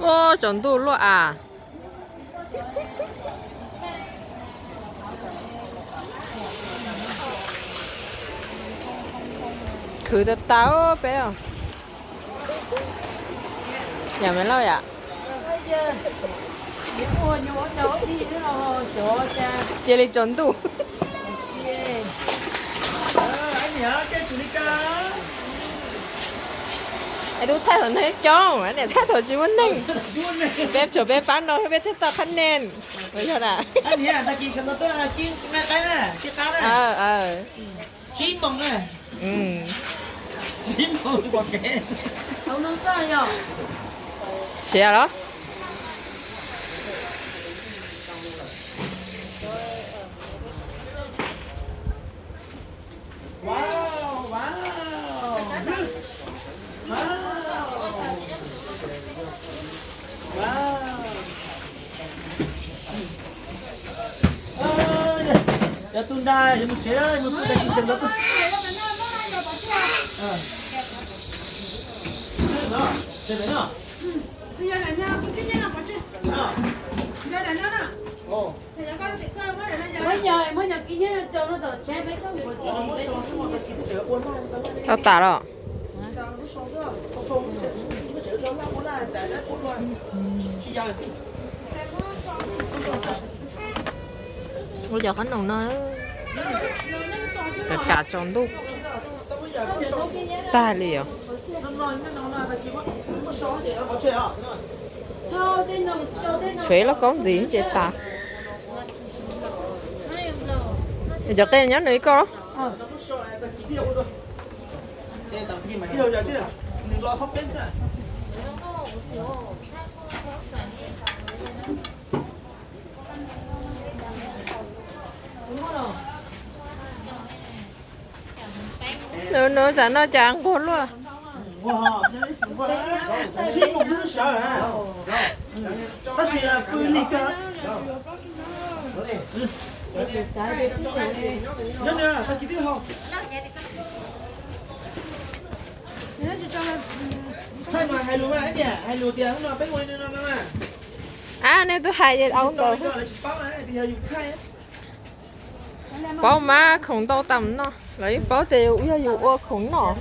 Tsaus ntuj luaj as. Khwv tas tas peb. Yam me lauj yam. Cia li tsaus ntuj. Es tus thaij thaum neeg coob, niam thaij thaum tsis muaj neeg. Peb tsuas peb pab no peb thiaj tau qhab nees. Yog na. Siav los? Yog tus nra yuav mus tsev, mus pw tag kis tsev lawm. Tau tas los? Ua cov qhob noom no, kam tsaus ntuj tag li os. Tshuav ib lub koob ntxiv ces tas. Cov qe nyob nws ib koj. Nws nws tsam no cas nquag luaj. Ab, nej twb hais ces au ntawd. Paub mas khoom ntau tas noj, lawv yeej paub tias yog yus ua khoom noj.